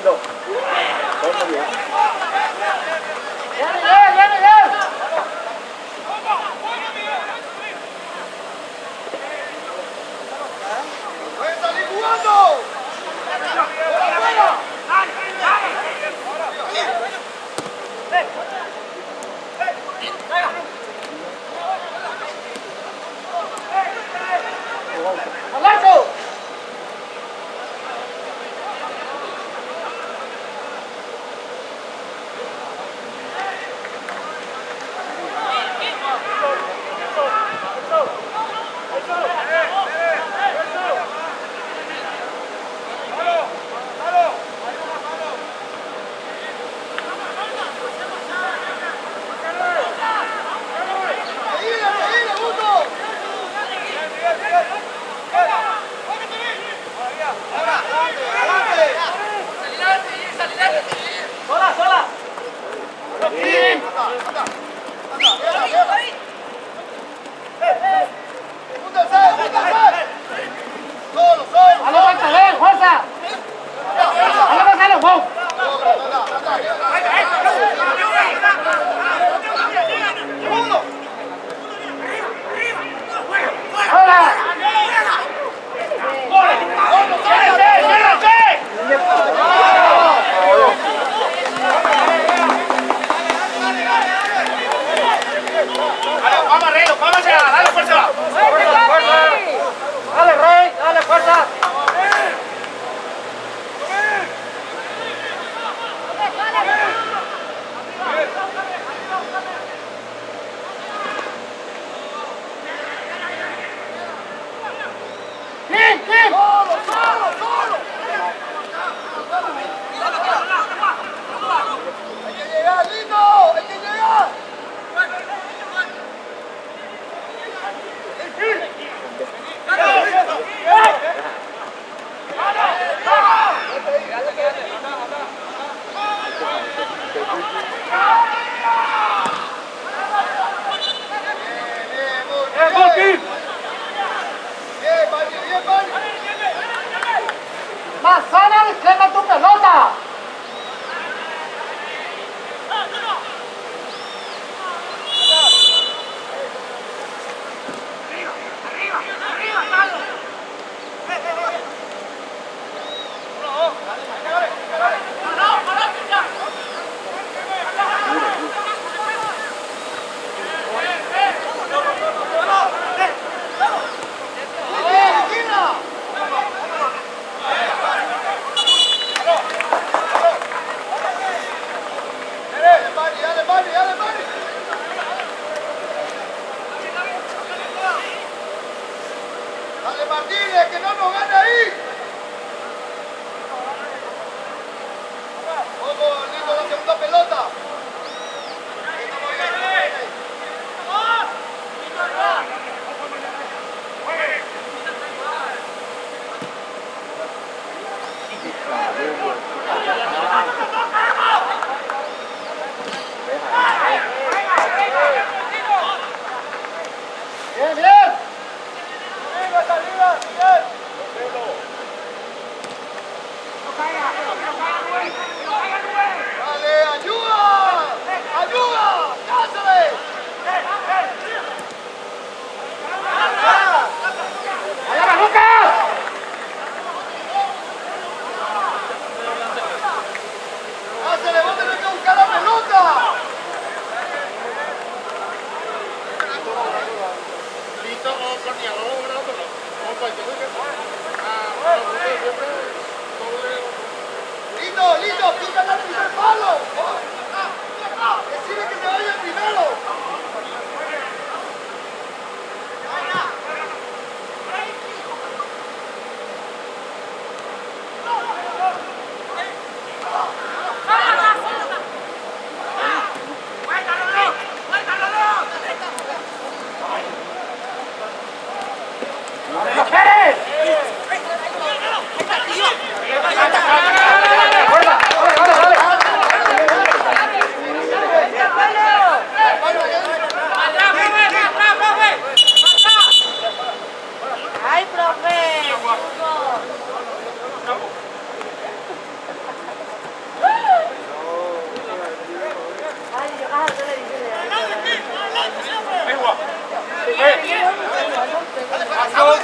Lindo. ¡Bien, Miguel! ¡Bien, Miguel! ¡Pueden salir jugando! ¡Fuera, fuera! ¡Al arco! ¡Seguile, seguile, Guto! ¡Adelante, adelante! ¡Sola, sola! ¡Anda, anda! ¡Llega, llega! ¡Júntense, júntense! ¡Solo, solo! ¡Dale, Gonzalo, fuerza! ¡Dale, Gonzalo, wow! ¡Segundo! ¡Ahora! Vamos, Rey, vamos allá, dale fuerza. ¡Fuerza, fuerza! ¡Dale, Rey! ¡Dale, fuerza! ¡Kim, Kim! ¡Solo, solo, solo! ¡Hay que llegar, Lito! ¡Hay que llegar! ¡Bien, bien, bien! ¡Bien, Mario! ¡Bien, Mario! ¡Manzana, reclama tu pelota! ¡Liqui, liquina! ¡Dale, Mari, dale, Mari, dale, Mari! ¡Dale, Martínez, que no nos gane ahí! ¡Vamos, lindo, la segunda pelota! Estamos bien, estamos bien ahí. ¡Bien, bien! ¡Dale, ayuda! ¡Ayuda! ¡Cáceres! ¡Allá va, Lucas! ¡Cáceres, vos tenés que buscar la pelota! Listo, o coordinador, o otro, o cualquier cosa. ¡Dale,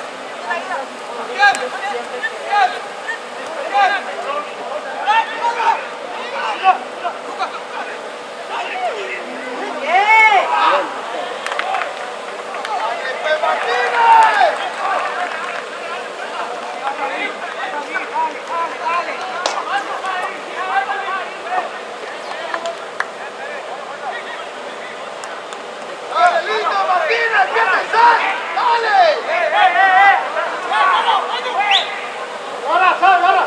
pues, Martínez! ¡Dale, lindo, Martínez! ¡Piénsense! ¡Dale! Ahora, sal, ahora.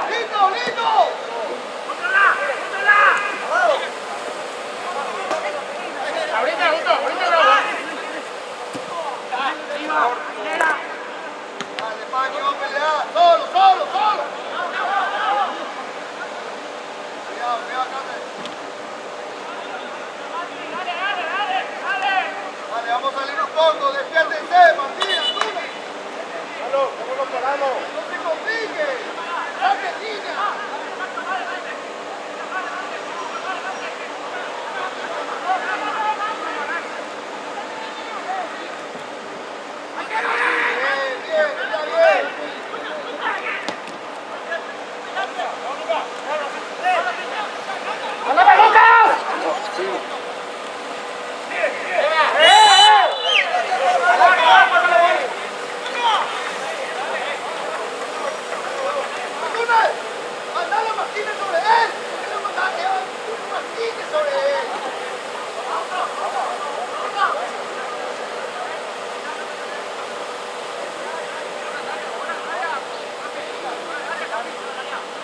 ¡Listo, listo! Ahorita, Ruto, ahorita no. Dale, Paño, va a pelear. Solo, solo, solo. Cuidado, cuidado, Cate. Dale, vamos a salir un poco. Despiértense, Martínez, tú. No se complique. Saque línea. Bien, bien, está bien. ¡Ándame, Lucas! Martínez, mandalo a Martínez sobre él. ¿Por qué no mandaste a Martínez sobre él?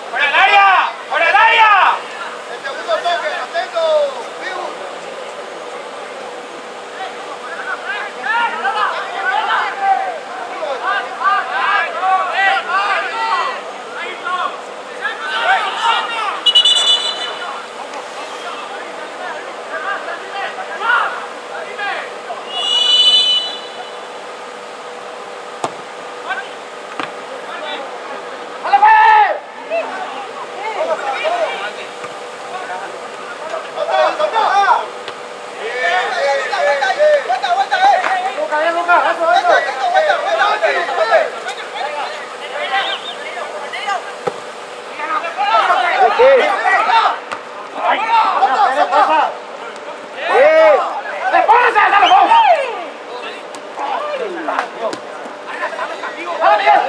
¡Fuera del área! ¡Fuera del área! El segundo toque, atento, Pibu. ¡Dale, pues! ¡Salta, salta! Bien, bien, bien, bien. Lucas, bien, Lucas, eso, eso. ¡Salta, salta! ¡Despónese! ¡Dale, vos! ¡Dale, Miguel!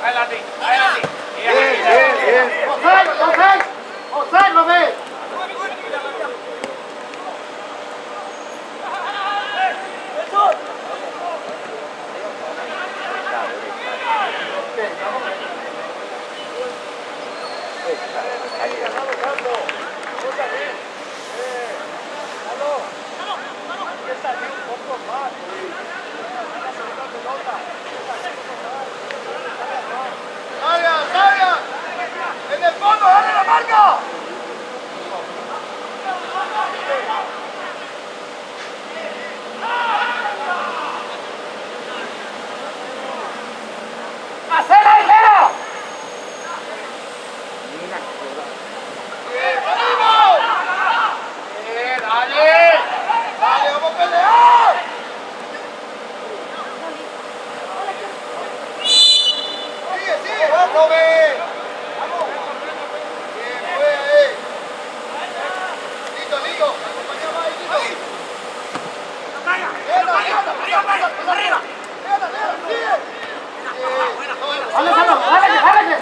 Adelante, adelante. Bien, bien, bien. ¡Offside, offside! ¡Offside, lo ve! ¡Salga, salga! ¡En el fondo, dale la marca! ¡Hacela, ligera! ¡Bien, ¡Salimos! ¡Bien, dale! ¡Dale, vamos a pelear! ¡Sigue, sigue! ¡Vamos, Robert! ¡Vamos! ¡Bien, pues ahí! ¡Listo, listo! ¡Acompañamos ahí, listo! ¡Queda, queda, queda, queda! ¡Queda, queda! ¡Sigue! Bien, solo. ¡Dale, Salo! ¡Dale, dale!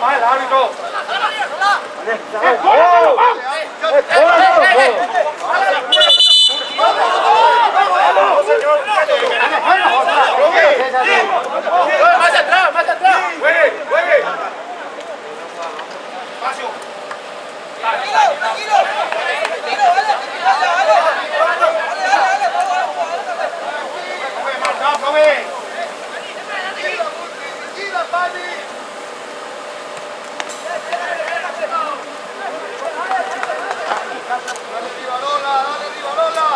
más el árbitro. Más atrás, más atrás. Juegue, juegue. Espacio. Juegue, marcado, juegue. Vigila, Multi, vigila, Pani. Dale, Rivarola, dale, Rivarola.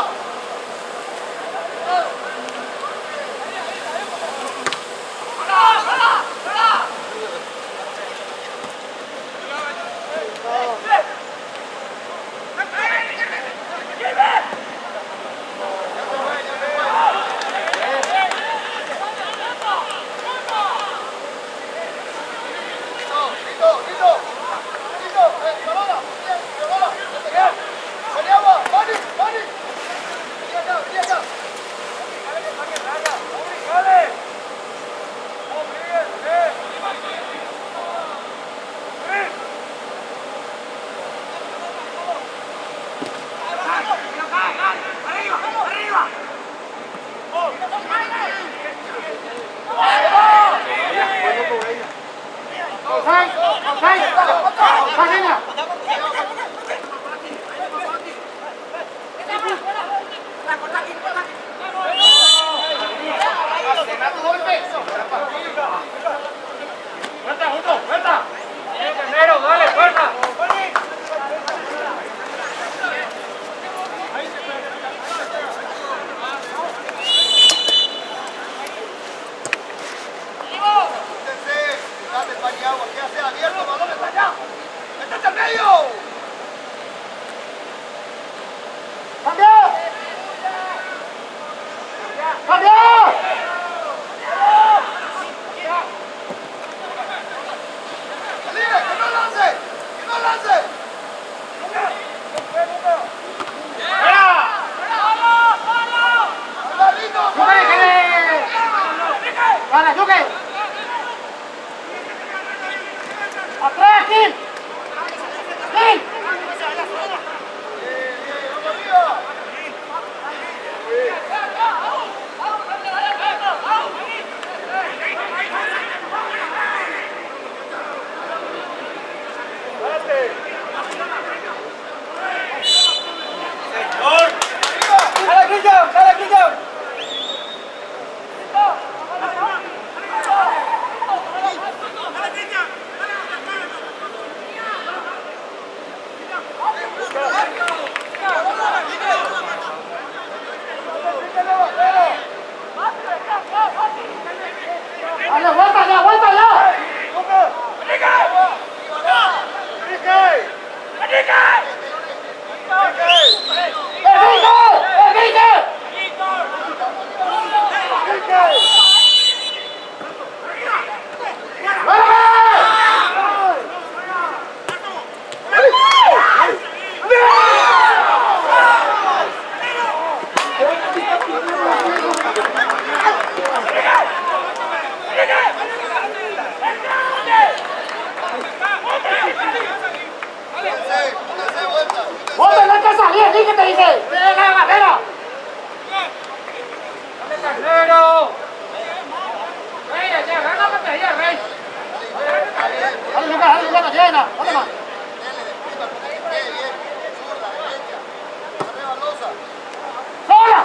Lito, Lito, Lito, Rivarola, bien, Rivarola, bien. Paniagua, Pani, Pani. Vení acá, vení acá. ¡Sai! ¡Sai! ¡Sai, niña! Fuerza, Justo, fuerza. Primero, dale, fuerza. Júntense, dale Paniagua, que hace abierto, el balón está allá. ¡Métete al medio! ¡Cambio! ¡Cambio! ¡Libre, que no lance! ¡Que no lance! ¡Fuera! ¡Anda, Lito! ¡Yuque, que le! ¡Gana, Yuque! ¡Atrás, Gil! ¡Gil! ¡Bien, bien, vamos arriba! ¡Dale, Cristian! ¡Dale, Cristian! ¡Dale, vuelta ya, vuelta ya! ¡Enrique! ¡Enrique! ¡Vuelve! ¡Júntense, júntense, vuelta! júntense. ¡Vuelta, no hay que salir! ¡Enrique te dice! ¡Tiene la barrera! ¡Dale, carnero! ¡Rey, allá, gánate allá, rey! ¡Dale, Lucas, dale, Lucas, llena! ¡Dale más! Dele de prima, para que quede bien. Zurda, derecha. Arriba, Loza. ¡Sola!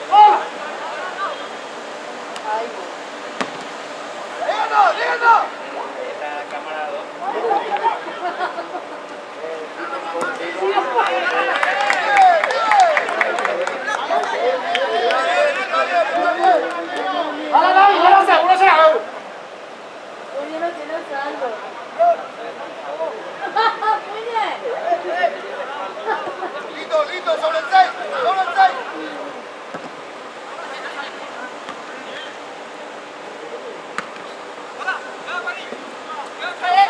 ¡Sola! ¡Díganos, díganos! ¡Dale, dale! ¡Uno se, uno se! Oye, no tiene saldo. Oye. Lito, Lito, sobre el 6, sobre el 6. Dale,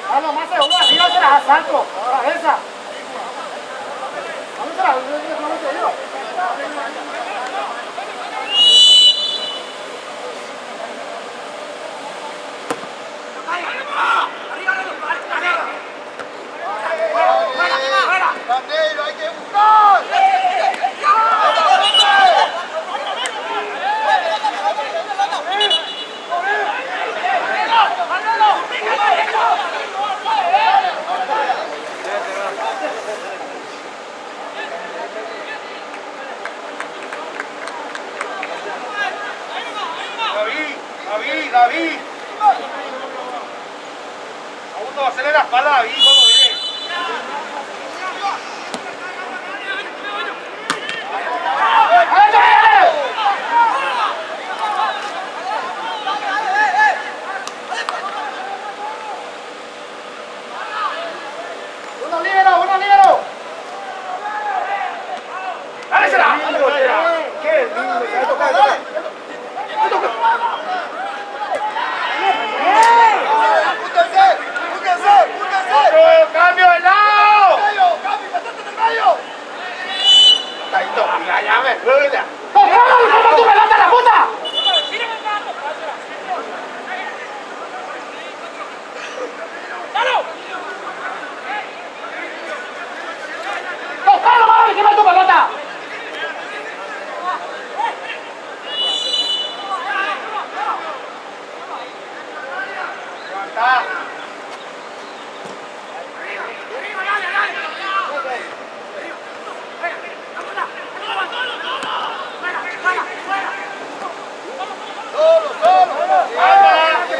Pablo, más seguro, arriba será salto, cabeza. ¿Dónde será? ¿Dónde te digo? ¡Bandero, hay que buscar! David, David, David. Segundo, hacerle la espalda a David cuando viene. ¡Uno libero, uno libero! ¡Dale, será! ¡Qué lindo! ¡Dale! ¡Júntense! ¡Júntense! ¡Júntense! ¡Otro cambio de lado! ¡Medio! ¡Cambio! ¡Metete en el medio! Taito, mira, ya me rueda. ¡Toma tu pelota, la puta! ¡Tocalo, mano, encima de tu pelota! Levantá. ¡Solo, solo!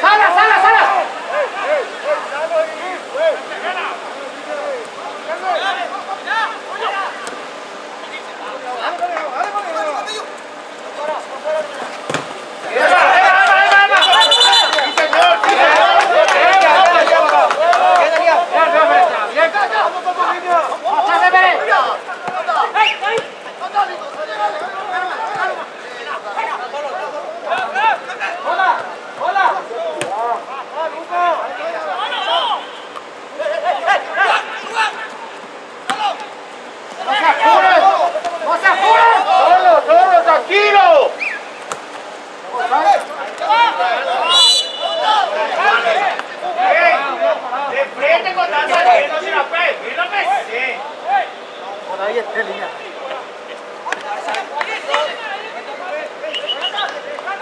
¡Sala, sala, sala! ¡Eva, Eva, Eva, Eva! ¡Sí, señor! ¡Sí, señor! ¡Pásame, ve! ¡Hola! ¡Hola! ¡No se apuren! ¡No se apuren! ¡Solo, solo, tranquilo! ¡Ey! ¡De frente con tanta saliendo sin la pe! ¡Mira, pe! Sí. Por ahí está, línea.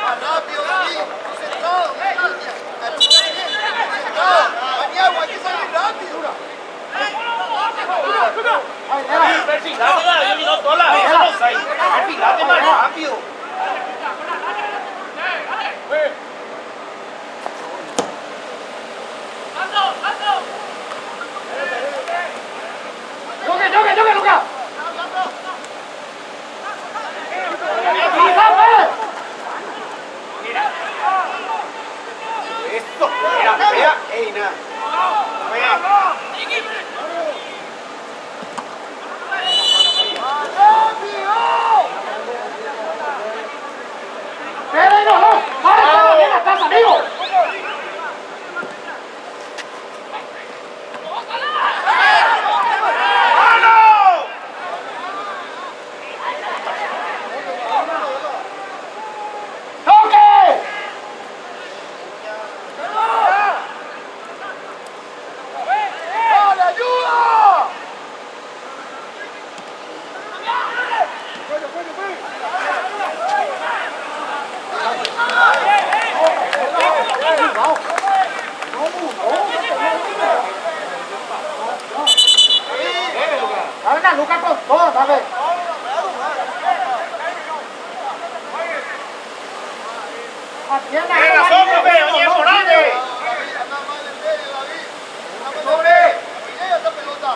Más rápido, David. Concentrado, Concentrado. Paniagua, hay que salir rápido. ¡Ay, Eva! Perfilate, David, no toda la vez, no sé. Perfilate más rápido. ¡Toque, toque, toque, Luca! ¡Luca, pues! Esto, mira, mira, ey, nada. Mira. ¡Pero no, no! ¡Para, bien atrás, amigo! ¡Mano! ¡Toque! ¡Dale, ayuda! Dale a Luca con todo, dale. Atienda, ¡Mira la sombra, ve! ¡Oye, por dónde! David, anda mal en medio, David. Anda mal en medio. Llega esa pelota.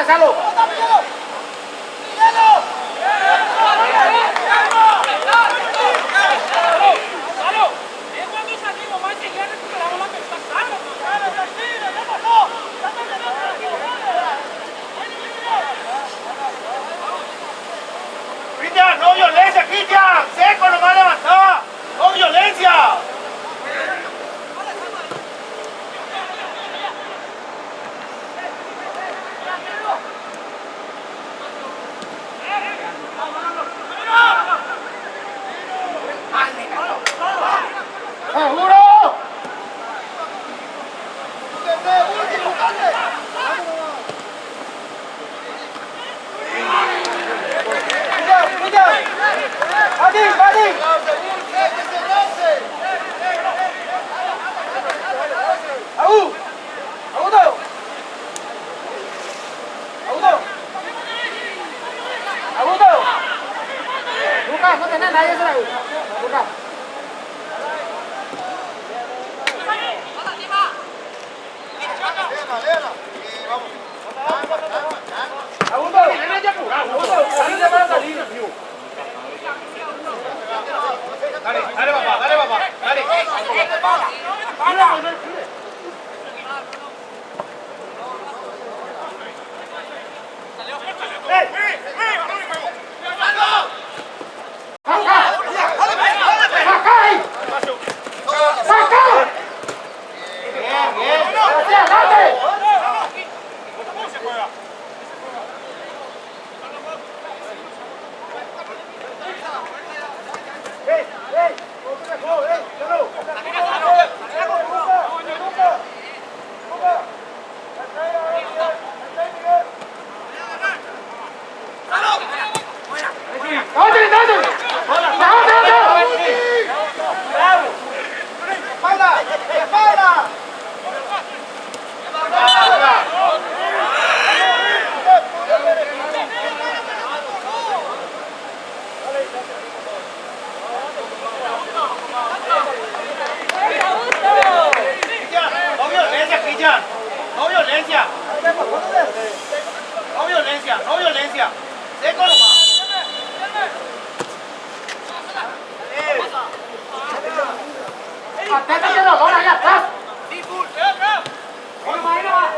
Salo. Cristian, no violencia, Cristian. Seco nomás levantá. No violencia. ¡Seguro! Lucas, no tenés nadie, será. Lucas. Lena, Lena. Y vamos. Calma, calma, calma. Dale, dale papá, dale papá, dale. ¡Saca ahí! ¡Saca! Bien, bien. ¡Hacia adelante! ¡Dale, dale! ¡Dale, dale! ¡Espalda! ¡Espalda! Cristian, no violencia, Cristian. No violencia. No violencia, no violencia. Seco nomás. ¡Atento que dolor allá atrás! Ahí nomás, ahí nomás.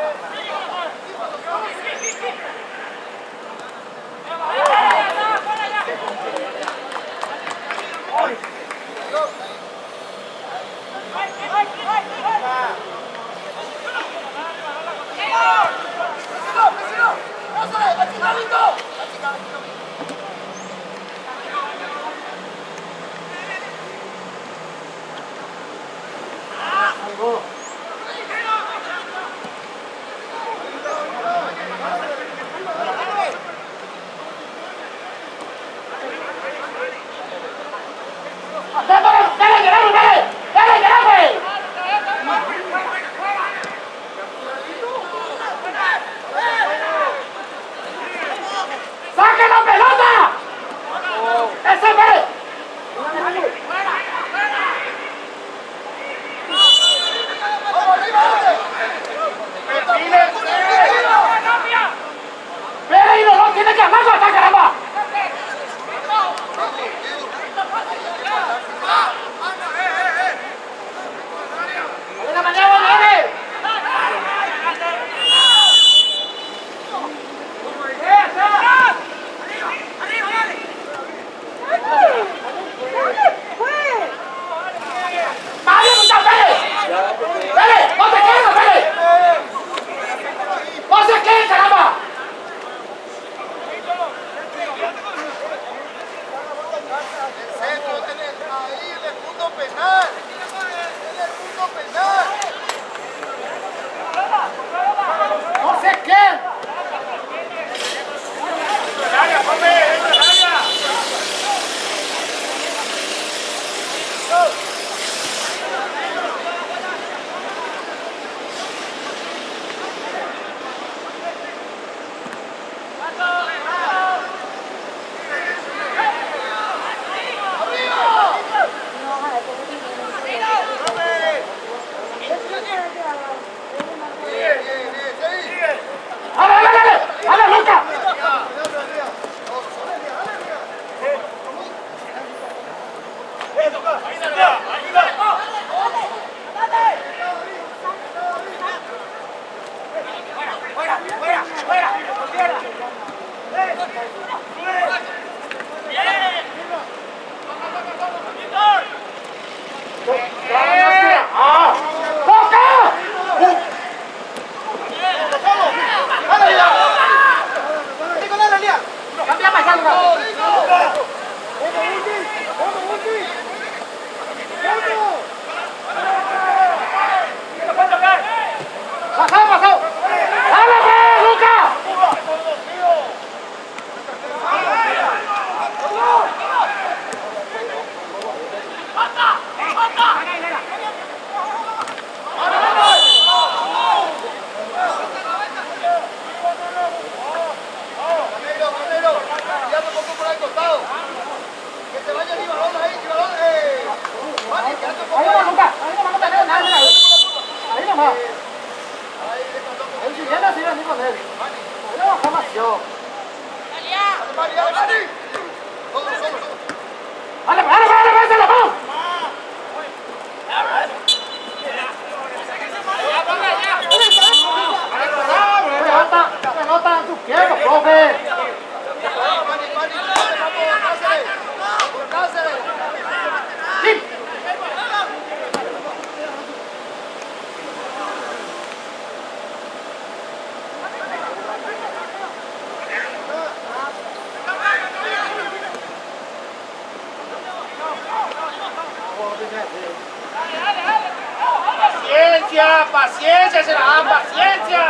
Paciencia, paciencia, se la dan, paciencia.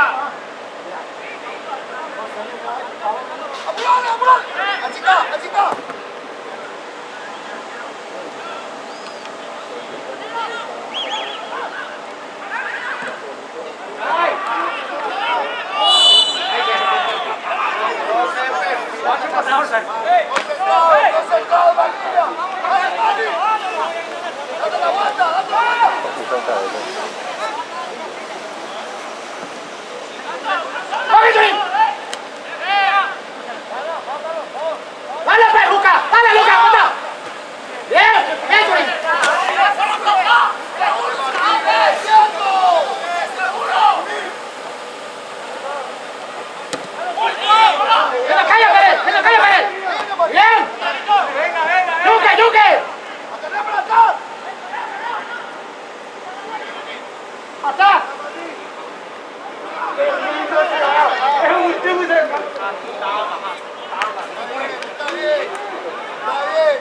¡Apurale, apurale! ¡Achicá, achicá! ¡Concentrado, concentrado, Valdivia! ¡Dale, Mani! ¡Date la vuelta, date la vuelta! ¡Dale, pues, Luca! ¡Dale, Luca! ¡Aguanta! ¡Bien! ¡Bien, Churín! ¡Que no caiga, Pérez! ¡Que no caiga, Pérez! ¡Bien! ¡Yuque, yuque! ¡Atrás para atrás! ¡Atrás! Está bien, está bien, está bien.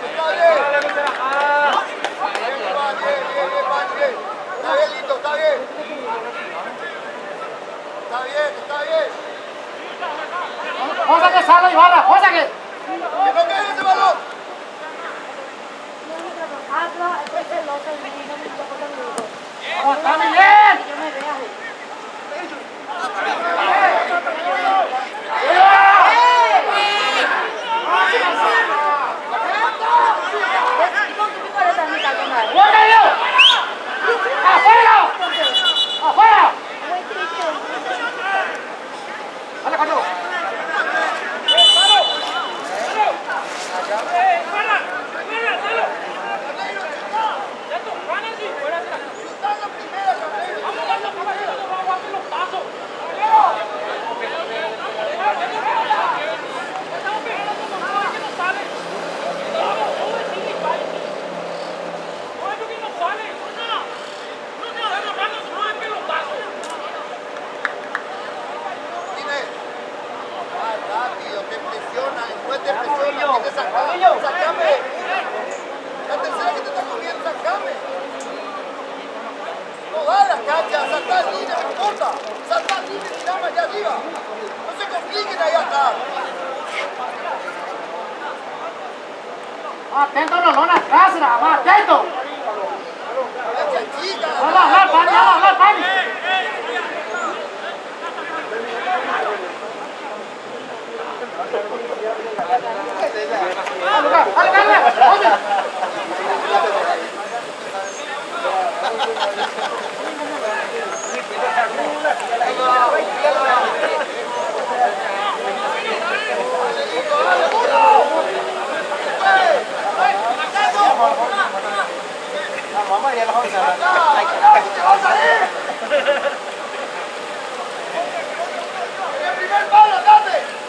Bien, bien, bien, bien, Mani, bien. Está bien, Lito, está bien. Está bien, está bien. ¡Cosa que sale, Ibarra! ¡Cosa que! ¡Que no quede ese balón! ¡Aguanta, bien! ¡Guarda, Dios! ¡Afuera! ¡Afuera! ¡Dale, coño! ¡Chutá la primera, Carneiro! Martínez. Va rápido, te presiona, después te presiona, que te saca, sacame. La tercera que te está comiendo, sacame. No da la cancha, saltá en línea, no importa. Saltá en línea y tirame allá arriba. No se compliquen allá atrás. ¡Atento, no, no, atrás, nada más! ¡Atento! Cancha chica. ¡Habla, habla, Pani! ¡Habla, habla, Pani! ¡Dale, Luca! ¡Dale, dale! ¡Oye! Dale, Lito, dale, uno. ¡Acá, acá, que te vas a ir! ¡En el primer palo, andate!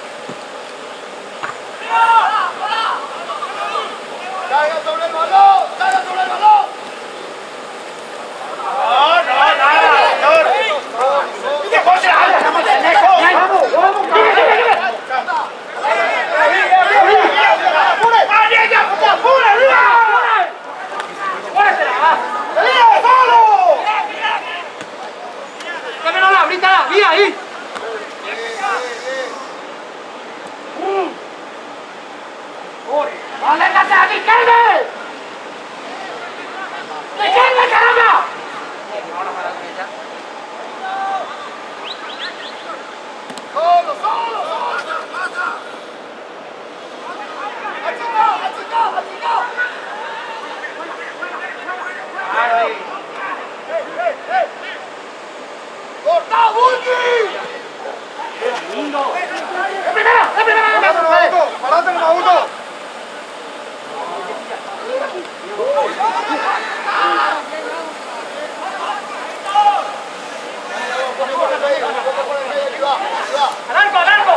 ¡Al arco, al arco!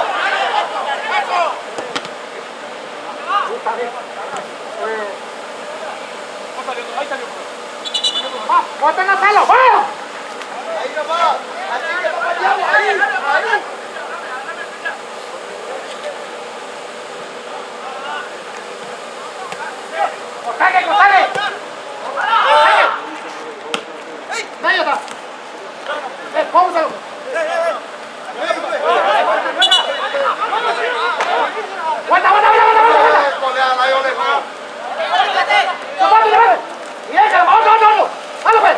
¡Boten a Salo! ¡Vamos! Ahí nomás. Así que no fallamos. Ahí, ahí. ¡Cortale, cortale! ¡Cortale! ¡Medio está! ¡Eh, vamos a ¡Vuelta, vuelta, vuelta, vuelta, vuelta! ¡Levante, levante! ¡Y échalo! ¡Otro, otro, otro! ¡Dale, pues!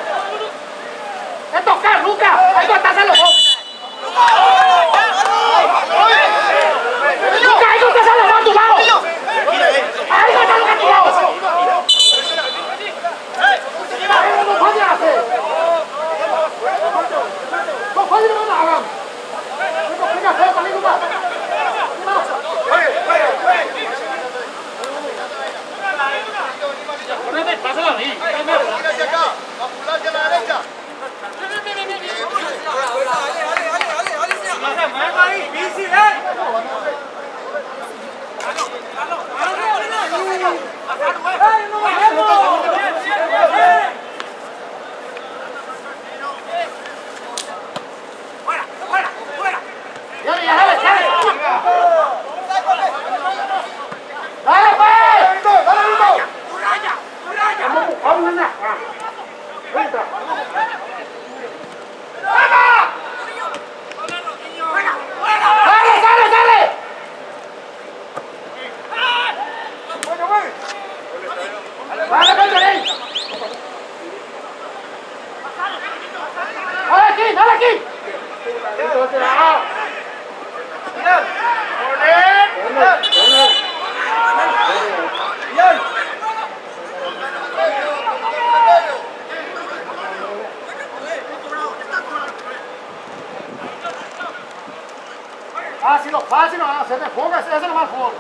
¡Es tocar, Luca! ¡Ahí cortáselo! ¡Luca, ahí cortáselo! ¡Va a tu lado! ¡Ahí cortáselo a tu lado! Mira hacia acá. Ambulancia a la derecha. ¡Dale, pues! ¡Dale, Vito! ¡Sale, sale, sale! ¡Dale, pues, Jerey! ¡Dale aquí, dale aquí! Fácil, fácil, no, se te ponga, ese es el más fútbol.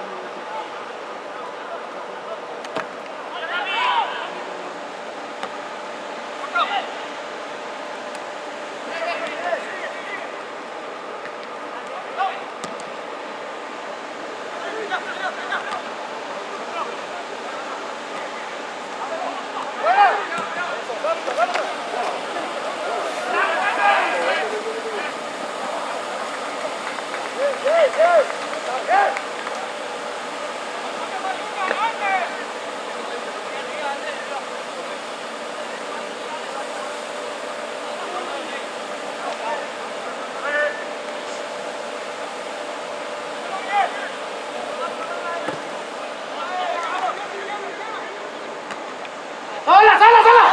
¡Sola, sola, sola!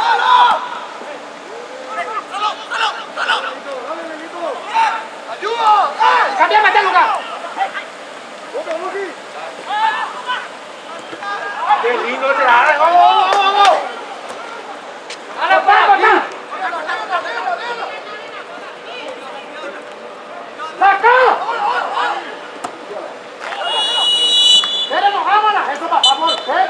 ¡Ayuda! ¡Eh! ¡Cambia, mete, Lucas! ¡Qué lindo ese área! ¡Vamos, vamos, vamos, vamos! ¡A la corta! ¡Saca! ¡Pero no, vámonos! ¡Eso, por favor!